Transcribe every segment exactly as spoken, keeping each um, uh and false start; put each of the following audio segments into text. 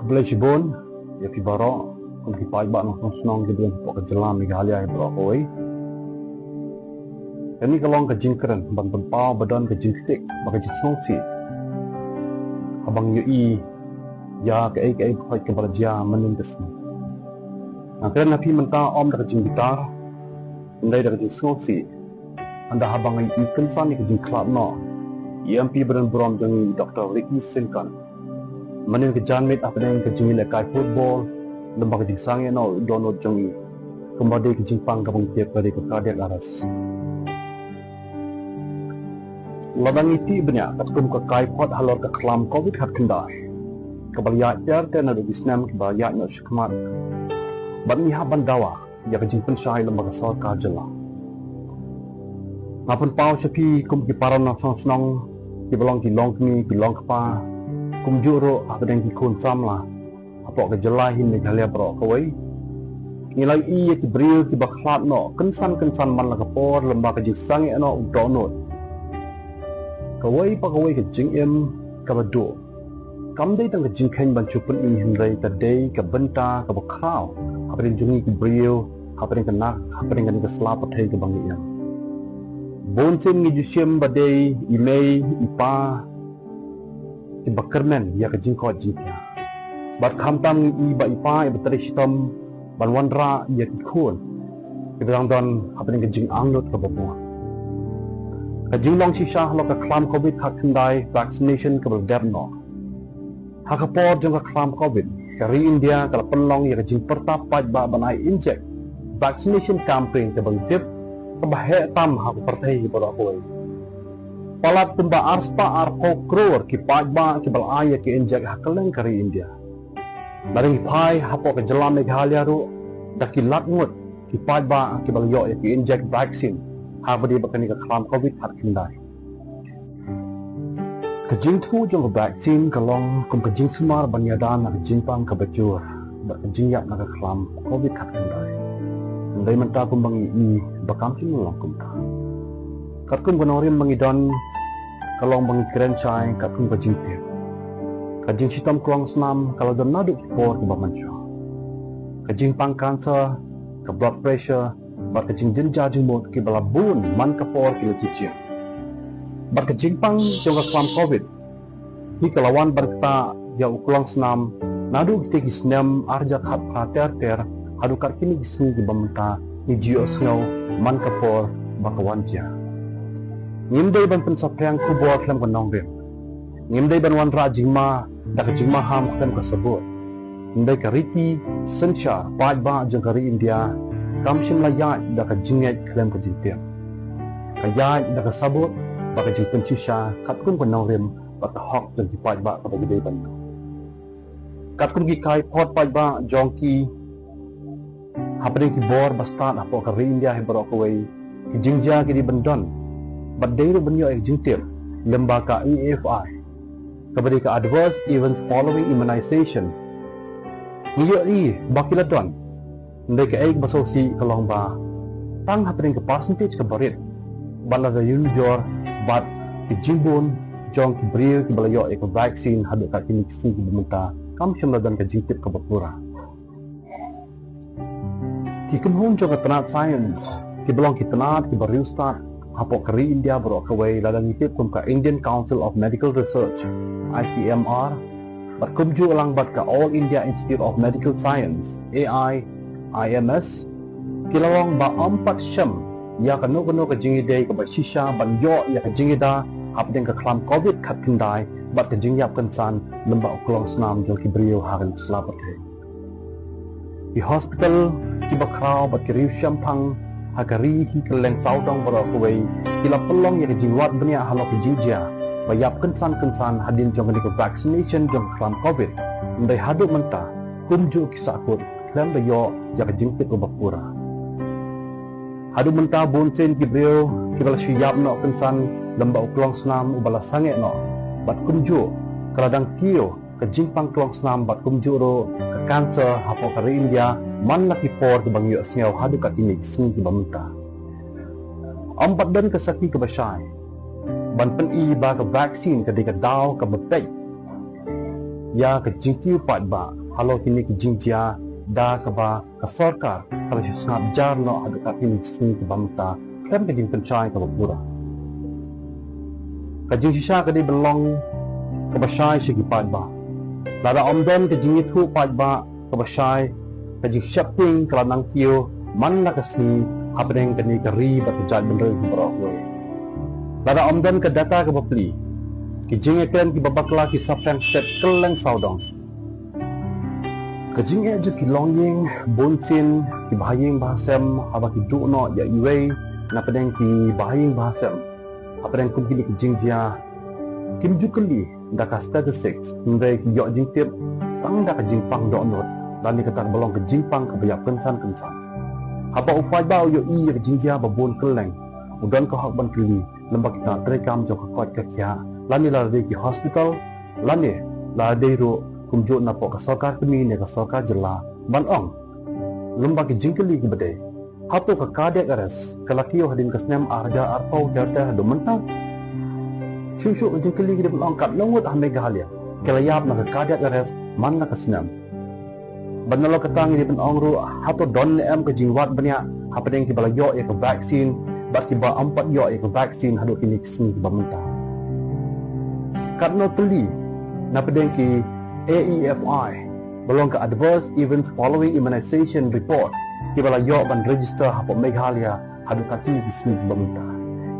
Khublei shibun ïa phi baroh, kum ki paidbah nongshong shnong ki don hapoh ka jylla Meghalaya baroh kawei. Kane ka long ka jingkren ban pynpaw ba don ka jingktieh bad ka jingsngewsih haba ngi ïohi ïa kaei kaei baroh kaba la jia mynnin ka sngi. Nga kren ha phi mynta ym da ka jingbitar, hynrei da ka jingsngewsih. Hynda haba ngi ïohi kynsan ïa ka jingkhlad noh ïa i M P ba don burom jong ngi, Doctor Ricky Syngkon, mynnin ka janmiet hapdeng ka jingïalehkai football lem bad ka jingsangeh noh u dohnud jong ngi, kumba dei ka jingpang kaba ngi tip ka dei ka cardiac arrest. Lada ngi tip bniah katkum ka kaiphod halor ka khlam Covid khatkhyndai kaba la ïaid ter ter naduh ki snem kiba ïaid noh shakhmat, bad ngi hap ban dawa ïa ka jingpynshai lem bad ka sorkar jylla. Nga pynpaw sha phi kum ki para nongshong shnong, kiba long ki longkmie, ki longkpa, kumjuh ruh hapdeng ki khun samla hapoh ka jylla hi Meghalaya baroh kawei. Ngi la ïohi ïa ki briew kiba khlad noh kynsan kynsan man la ka por lem bad ka jingsangeh noh u dohnud. Kawei pa kawei ka jingim kaba duh kam dei tang ka jingkheiñ ban shu pyni, hynrei ka dei ka bynta kaba khraw hapdeng jong ngi ki briew, hapdeng ka nak, hapdeng kane ka sla pyrthei kaba ngi im. Bun sien ngi ju shim ba dei i mei i pa kiba kyrmen ïa ka jingkoit jingkhiah. Bad khamtam ngi ïohi ba i pa iba trei shitom ban wanrah ïa ki khun kiba dang don hapdeng ka jingangnud kaba bun. Ka jinglong shisha halor ka khlam Covid khatkhyndai, vaccination kaba la dep noh. Ha ka por jong ka khlam Covid, ka ri India ka la pynlong ïa ka jingpyrta paidbah ban ai injek vaccination campaign kaba ngi tip kaba heh tam ha ka pyrthei baroh kawei. Palat kumba arspah arphew klur ki paidbah kiba la ai ïa ki injek ha kylleng ka ri India. Lada ngi phai hapoh ka jylla Meghalaya ruh, da ki lak ngut ki paidbah kiba la ïoh ïa ki injek vaccine haba dei bad kane ka khlam Covid khatkhyndai. Ka jingthmu jong ka vaccine ka long kum ka jingsumar ban ïada na ka jingpang kaba jur bad ka jingïap na ka khlam Covid khatkhyndai. Hynrei mynta kumba ngi ïohi ba kam shym la long kumta. Katkum ka nongrim ba ngi don, ka long ba ngi kren shai katkum ka jingtip. Ka jingshitom klongsnam ka la don naduh ki por kiba mynshuwa. Ka jingpang cancer, ka blood pressure bad ka jingjynjar jingmut kiba la bun man ka por ki la jied. Bad ka jingpang jong ka khlam Covid hi ka la wan ban ktah ïa u klongsnam naduh kitei ki snem ar hajar khatphra ter ter haduh kat kine ki sngi kiba mynta ngi ju ïohsngew man ka por ba ka wan jia. Ngim dei ban pynsaphriang khubor khlem ka nongrim. Ngim dei ban wanrah jingma da ka jingmaham khlem ka sabut. Hynrei ka riti synshar paidbah jong ka ri India kam shym la ïaid da ka jingngeit khlem ka jingtip. Ka ïaid da ka sabut bad ka jingpynshisha katkum ka nongrim bad ka hok jong ki paidbah kaba ki dei ban ïoh. Katkum ki kaiphod paidbah jong ki hapdeng ki bor ba stad hapoh ka ri India hi baroh kawei, ki jingjia ki dei ban don bad dei ruh ban ïoh ïa ka jingtip lem bad ka A F I, kaba dei ka Adverse Events Following Immunization. Ngi ïohi ba ki la don, hynrei kaei kaba sngewsih ka long ba tang hapdeng ka percentage kaba rit bad lada ïanujor bad ki jingbun jong ki briew kiba la ïoh ïa ka vaccine haduh kat kine ki sngi kiba mynta, kam shym la don ka jingtip kaba pura. Ki kynhun jong ka tnat science kiba long ki tnat kiba riewstad hapoh ka ri India baroh kawei, lada ngi tip kum ka Indian Council of Medical Research, I C M R, bad kumjuh lang bad ka All India Institute of Medical Science, A I I M S, ki la ong ba ym pat shem ïa kano kano ka jingïadei kaba shisha ban ïoh ïa ka jingïada hapdeng ka khlam Covid khatkhyndai bad ka jingïap kynsan lem bad u klongsnam jong ki briew ha ka sla pyrthei. Ki hospital kiba khraw bad ki riewshemphang ha ka ri hi kylleng sawdong baroh kawei ki la pynlong ïa ka jingwad bniah halor ka jingjia ba ïap kynsan kynsan hadien jong kane ka vaccination jong ka khlam Covid. Hynrei haduh mynta kumjuh ki sahkut khlem da ïoh ïa ka jingtip kaba pura. Haduh mynta bun sien ki briew kiba la shu ïap noh kynsan lem bad u klongsnam uba la sangeh noh bad kumjuh ka la dang kiew ka jingpang klongsnam bad kumjuh ruh ka cancer hapoh ka ri India man la ki por kiba ngi ïohsngew haduh kat kine ki sngi kiba mynta. Ym pat don ka sakhi kaba shai ban pyni ba ka vaccine ka dei ka daw kaba beit ïa ka jingkiew paidbah halor kine ki jingjia da kaba ka sorkar ka la shu sngap jar noh haduh katne ki sngi kiba mynta khlem ka jingpynshai kaba pura. Ka jingshisha ka dei ban long kaba shai sha ki paidbah. Lada ym don ka jingïathuh paidbah kaba shai, ka jingsheptieng ka la nang kiew man la ka sngi hapdeng kane ka ri bad ka jaitbynriew baroh kawei. Lada ym don ka data kaba plie, ki jingïakren kiba bakla ki saphriang stet kylleng sawdong. Ka jingeh jong ki longïing bunsien, ki bahaïing bahasem haba ki duh noh ïa iwei napdeng ki bahaïing bahasem hapdeng kum kine ki jingjia, kim ju kylli da ka statistics, hynrei ki ïoh jingtip tang da ka jingpang dohnud lane kata kaba long ka jingpang kaba ïap kynsan kynsan. Haba u paidbah u ïohi ïa ka jingjia ba bun kylleng, u don ka hok ban kylli lem bad ki tnat treikam jong ka koit ka khiah, lane lada dei ki hospital, lane lada dei ruh kumjuh na pdeng ka sorkar kmie ne ka sorkar jylla, ban ong lem bad ki jingkylli kiba dei, hato ka cardiac arrest ka la kiew hadien ka snem ar hajar arphew ter ter haduh mynta? Shuh shuh ka jingkylli ki dei ban ong katno ngut ha Meghalaya ki la ïap na ka cardiac arrest man la ka snem. Bad nalor kata ngi dei ban ong ruh, hato don ne em ka jingwad bniah hapdeng kiba la ïoh ïa ka vaccine bad kiba ym pat ïoh ïa ka vaccine haduh kine ki sngi kiba mynta? Katno tylli napdeng ki A E F I, ba long ka Adverse Events Following Immunization Report, kiba la ïoh ban register hapoh Meghalaya haduh katne ki sngi kiba mynta?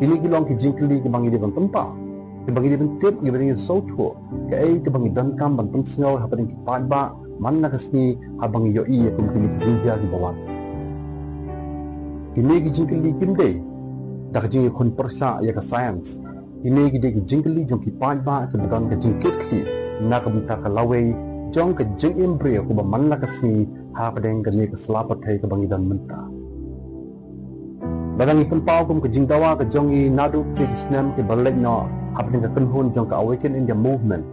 Kine ki long ki jingkylli kiba ngi dei ban pynpaw, kiba ngi dei ban tip, kiba ngi dei ban sngewthuh kaei kaba ngi donkam ban pynsngew hapdeng ki paidbah man la ka sngi haba ngi ïohi ïa kum kine ki jingjia kiba wan. Kine ki jingkylli kim dei da ka jingïakhun pyrshah ïa ka science. Kine ki dei ki jingkylli jong ki paidbah kiba don ka jingkitkhlieh na ka bynta ka lawei jong ka jingim briew kaba man la ka sngi hapdeng kane ka sla pyrthei kaba ngi don mynta. Lada ngi pynpaw kum ka jingdawa ka jong ngi naduh ki snem kiba la leit noh hapdeng ka kynhun jong ka Awaken India Movement,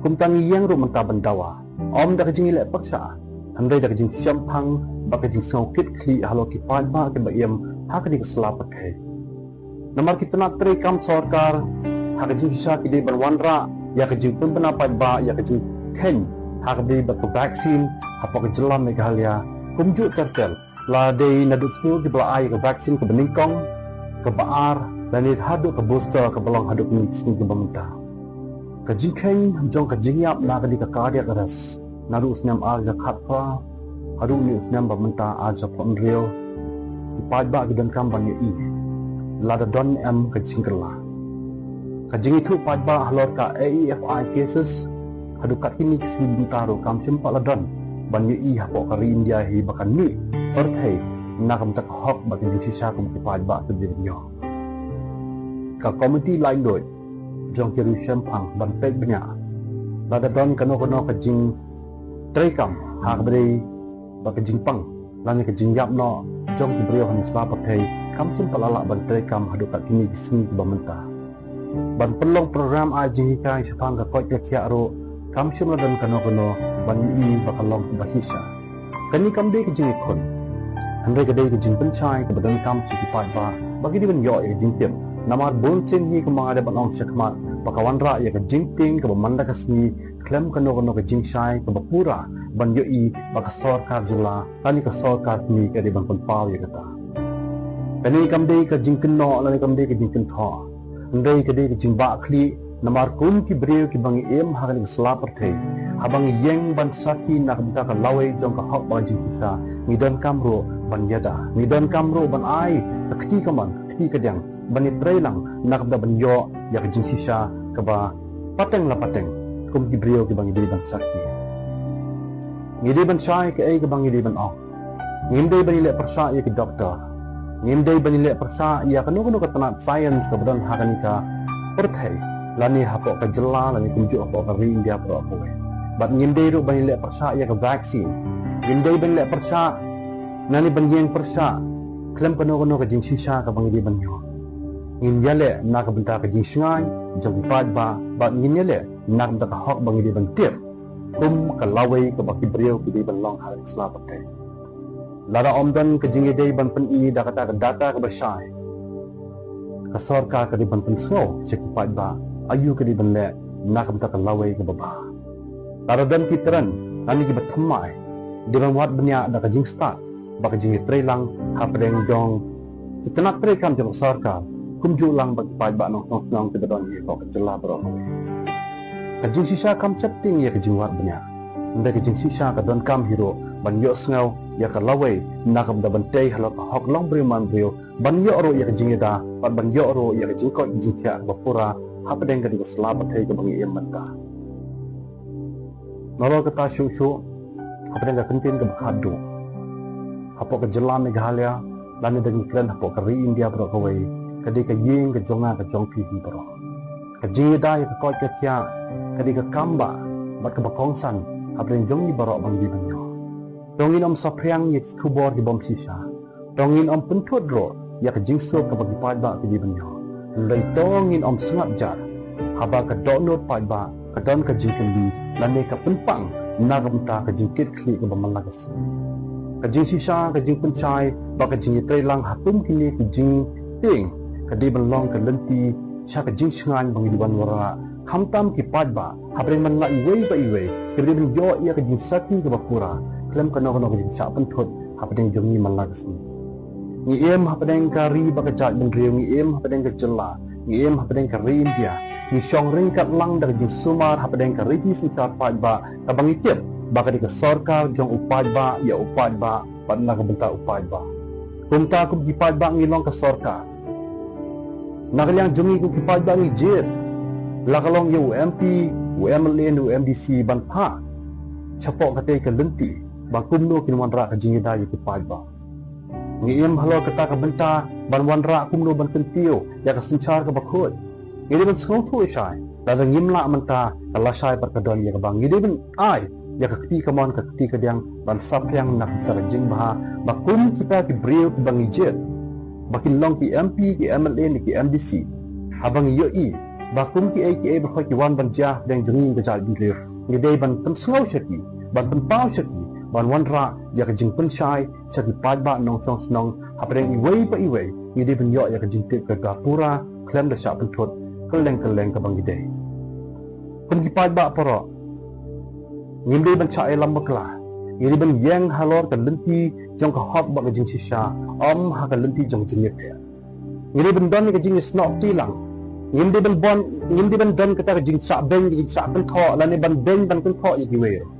kumta ngi ïeng ruh mynta ban dawa, ym da ka jingïaleh pyrshah, hynrei da ka jingshemphang bad ka jingsngew kitkhlieh halor ki paidbah kiba im ha kane ka sla pyrthei. Namar ki tnat treikam sorkar ha ka jingshisha ki dei ban wanrah ïa ka jingpynbna paidbah ïa ka jingkheiñ ha kaba ïadei bad ka vaccine hapoh ka jylla Meghalaya, kumjuh ter ter, la dei naduh kito kiba la ai ïa ka vaccine kaba nyngkong, kaba ar, lane haduh ka booster kaba long haduh kine ki sngi kiba mynta. Ka jingkheiñ jong ka jingïap na kane ka cardiac arrest naduh u snem ar hajar khatphra haduh une u snem ba mynta ar hajar phew hynriew, ki paidbah ki donkam ban ïohi lada don em ka jingkylla. Ka jingïathuh paidbah halor ka A E F I cases haduh katne ki sngi mynta ruh kam shym pat la don ban ïohi hapoh ka ri India hi ba kan mih pyrthei na ka bynta ka hok bad ka jingshisha kum ki paidbah kiba dei ban ïoh. Ka komiti laitluid jong ki riewshemphang ban peit bniah lada don kano kano ka jingtreikam ha kaba dei bad ka jingpang lane ka jingïap noh jong ki briew ha kane ka sla pyrthei kam shym pat la lah ban treikam haduh katne ki sngi kiba mynta. Ban pynlong program ai jinghikai shaphang ka koit ka khiah ruh kam shym la don kano kano ban ïohi ba ka long kaba shisha. Kane kam dei ka jingïakhun, hynrei ka dei ka jingpynshai kaba donkam sha ki paidbah ba ki dei ban ïoh ïa ka jingtip. Namar bunsien hi kumba nga dei ban ong shakhmat ba ka wanrah ïa ka jingtieng kaba man la ka sngi khlem kano kano ka jingshai kaba pura ban ïohi ba ka sorkar jylla lane ka sorkar kmie ka dei ban pynpaw ïa kata. Kane kam dei ka jingkynnoh lane kam dei ka jingkynthoh, hynrei ka dei ka jingbahkhlieh, namar kum ki briew kiba ngi im ha kane ka sla pyrthei, haba ngi ïeng ban sakhi na ka bynta ka lawei jong ka hok bad ka jingshisha, ngi donkam ruh ban ïada, ngi donkam ruh ban ai ka kti kamon ka kti kadiang ban ïatreilang na ka bynta ban ïoh ïa ka jingshisha kaba pateng la pateng kum ki briew kiba ngi dei ban sakhi. Ngi dei ban shai kaei kaba ngi dei ban ong. Ngim dei ban ïaleh pyrshah ïa ki doktor. Ngim dei ban ïaleh pyrshah ïa kano kano ka tnat science kaba don ha kane ka pyrthei, lane hapoh ka jylla lane kumjuh hapoh ka ri India baroh kawei. Bad ngim dei ruh ban ïaleh pyrshah ïa ka vaccine. Ngim dei ban ïaleh pyrshah lane ban ïeng pyrshah khlem kano kano ka jingshisha kaba ngi dei ban ïoh. Ngin ïaleh na ka bynta ka jingshngaiñ jong ki paidbah bad ngin ïaleh na ka bynta ka hok ba ngi dei ban tip kum ka lawei kaba ki briew ki dei ban long ha kane ka sla pyrthei. Lada ym don ka jingïadei ban pyni da kata ka data kaba shai, ka sorkar ka dei ban pynsngew sha ki paidbah aïu ka dei ban leh na ka bynta ka lawei kaba bha. Lada don ki tren lane kiba thymmai, dei ban wad bniah da ka jingstad bad ka jingïatreilang hapdeng jong ki tnat treikam jong ka sorkar, kumjuh lang bad ki paidbah nongshong shnong kiba don ha kawei ka jylla baroh kawei. Ka jingshisha kam sheptieng ïa ka jingwad bniah, hynrei ka jingshisha ka donkam hi ruh ban ïohsngew ïa ka lawei na ka bynta ban tei halor ka hok longbriew manbriew, ban ïoh ruh ïa ka jingïada bad ban ïoh ruh ïa ka jingkoit ka jingkhiah kaba pura hapdeng kane ka sla pyrthei kaba ngi im mynta. Nalor kata shuh shuh, hapdeng ka kyntien kaba khatduh, hapoh ka jylla Meghalaya lane da ngi kren hapoh ka ri India baroh kawei, ka dei ka ïing ka jong nga ka jong phi hi baroh. Ka jingïada ïa ka koit ka khiah ka dei ka kam bah bad kaba kongsan hapdeng jong ngi baroh ba ngi dei ban ïoh. To ngin ym saphriang ïa ki khubor kibym shisha. To ngin ym pynthut ruh ïa ka jingsuk kaba ki paidbah ki dei ban ïoh. Hynrei to ngin ym sngap jar haba ka dohnud paidbah ka don ka jingkylli lane ka pynpang na ka bynta ka jingkitkhlieh kaba man la ka sngi. Ka jingshisha, ka jingpynshai bad ka jingïatreilang ha kum kine ki jingtieng ka dei ban long ka lynti sha ka jingshngaiñ ba ngi dei ban wanrah, khamtam ki paidbah hapdeng man la iwei pa iwei, ki dei ban ïoh ïa ka jingsakhi kaba pura khlem kano kano ka jingshah pynthut hapdeng jong ngi man la ka sngi. Ngi im hapdeng ka ri bad ka jaitbynriew, ngi im hapdeng ka jylla, ngi im hapdeng ka ri India. Ngi shong ryngkat lang da ka jingsumar hapdeng ka riti synshar paidbah kaba ngi tip ba ka dei ka sorkar jong u paidbah, ïa u paidbah bad na ka bynta u paidbah. Kumta kum ki paidbah ngi long ka sorkar. Na ka liang jong ngi kum ki paidbah ngi jied, la ka long ïa u M P, u M L A ne u M D C ban phah shapoh katei ka lynti ba kumno kin wanrah ka jingïada ïa ki paidbah. Ngi im halor kata ka bynta ban wanrah kumno ban kyntiew ïa ka synshar kaba khuid. Ngi dei ban sngewthuh shai, lada ngim lah mynta ka lashai pat ka don ïa kaba ngi dei ban ai ïa ka kti kamon ka kti kadiang ban saphriang na ka bynta ka jingbha ba kum kita ki briew kiba ngi jied, ba kin long ki M P, ki M L A ne ki M D C, haba ngi ïohi ba kum kiei kiei baroh ki wan ban jia hapdeng jong ngi ka jaitbynriew, ngi dei ban pynsngew sha ki, ban pynpaw sha ki ban wanrah ïa ka jingpynshai sha ki paidbah nongshong shnong hapdeng iwei pa iwei. Ngi dei ban ïoh ïa ka jingtip kaba pura khlem da shah pynthut kylleng kylleng kaba ngi dei. Kum ki paidbah baroh, ngim dei ban shah ïalam bakla. Ngi dei ban ïeng halor ka lynti jong ka hok bad ka jingshisha, ym ha ka lynti jong ka jingïapher. Ngi dei ban don ïa ka jingïasnoh kti lang. Ngim dei ban bun, ngim dei ban don kata ka jingshah beiñ, ka jingshah kynthoh lane ban beiñ ban kynthoh ïa kiwei ruh.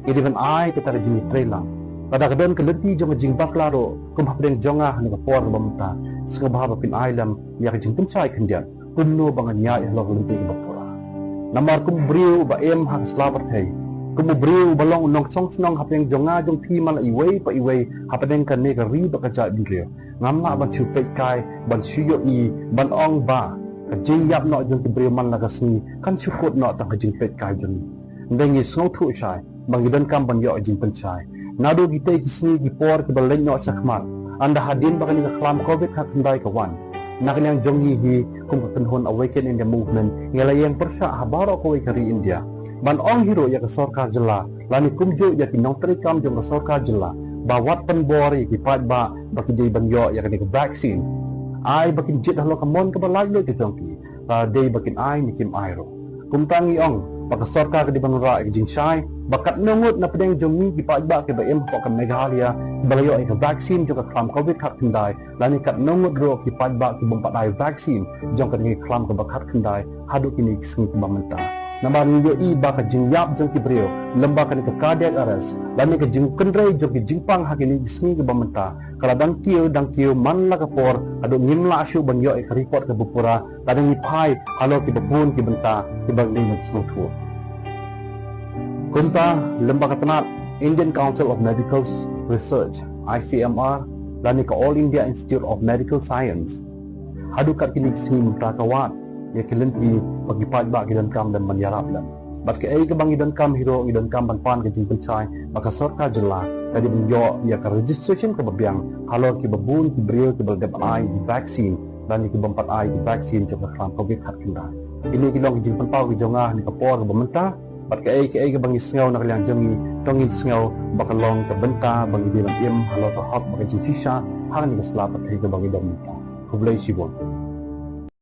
Ngi dei ban ai kata ka jingïatreilang. Lada ka don ka lynti jong ka jingbakla ruh kum hapdeng jong nga ha kane ka por kaba mynta, sngewbha ba phin ai lem ïa ka jingpynshai khyndiat kumno ba ngan ïaid halor ka lynti kaba pura. Namar kum u briew ba im ha ka sla pyrthei, kum u briew ba long u nongshong shnong hapdeng jong nga jong phi man la iwei pa iwei hapdeng kane ka ri bad ka jaitbynriew, ngam lah ban shu peitkai, ban shu ïohi, ban ong ba ka jingïap noh jong ki briew man la ka sngi kan shu kut noh tang ha ka jingpeitkai jong ngi. Hynrei ngi sngewthuh shai ba ngi donkam ban ïoh jingpynshai. Naduh kitei ki sngi ki por kiba leit noh shakhmat, ynda hadien ba kane ka khlam Covid khatkhyndai ka wan, na ka liang jong ngi hi kum ka kynhun Awaken India Movement ngi la ïeng pyrshah ha baroh kawei ka ri India ban ong hi ruh ïa ka sorkar jylla lane kumjuh ïa ki nongtreikam jong ka sorkar jylla ba wat pynbor ïa ki paidbah ba ki dei ban ïoh ïa kane ka vaccine. Ai ba kin jied halor ka mon kaba laitluid ka jong ki, lada dei ba kin ai ne kim ai ruh. Kumta ngi ong ba ka sorkar ka dei ban wanrah ïa ka jingshai ba katno ngut na pdeng jong ngi ki paidbah kiba im hapoh ka Meghalaya kiba la ïoh ïa ka vaccine jong ka khlam Covid khatkhyndai, lane katno ngut ruh ki paidbah kibym pat ai vaccine jong kane ka khlam kaba khatkhyndai haduh kine ki sngi kiba mynta. Namar ngi ïohi ba ka jingïap jong ki briew lem bad kane ka cardiac arrest lane ka jingkynrei jong ki jingpang ha kine ki sngi kiba mynta ka la dang kiew dang kiew man la ka por haduh ngim lah shuh ban ïoh ïa ka report kaba pura. Lada ngi phai halor kiba bun ki bynta kiba ngi dei ban sngewthuh. Kumta lem bad ka tnat Indian Council of Medical Research, I C M R, lane ka All India Institute of Medical Science, haduh kat kine ki sngi mynta ka wad ïa ki lynti ba ki paidbah ki donkam lem ban ïarap lem. Bad kaei kaba ngi donkam hi ruh, ngi donkam ban pan ka jingpynshai ba ka sorkar jylla ka dei ban ïoh ïa ka registration kaba biang halor kiba bun ki briew kiba la dep ai vaccine lane kibym pat ai vaccine jong ka khlam Covid khatkhyndai. Kine ki long ki jingpynpaw ki jong nga ha kane ka por kaba mynta. Bad kaei kaei kaba ngi sngew na ka liang jong ngi, to ngin sngew ba ka long ka bynta ba ngi dei ban im halor ka hok bad ka jingshisha ha kane ka sla pyrthei kaba ngi don mynta. Khublei shibun.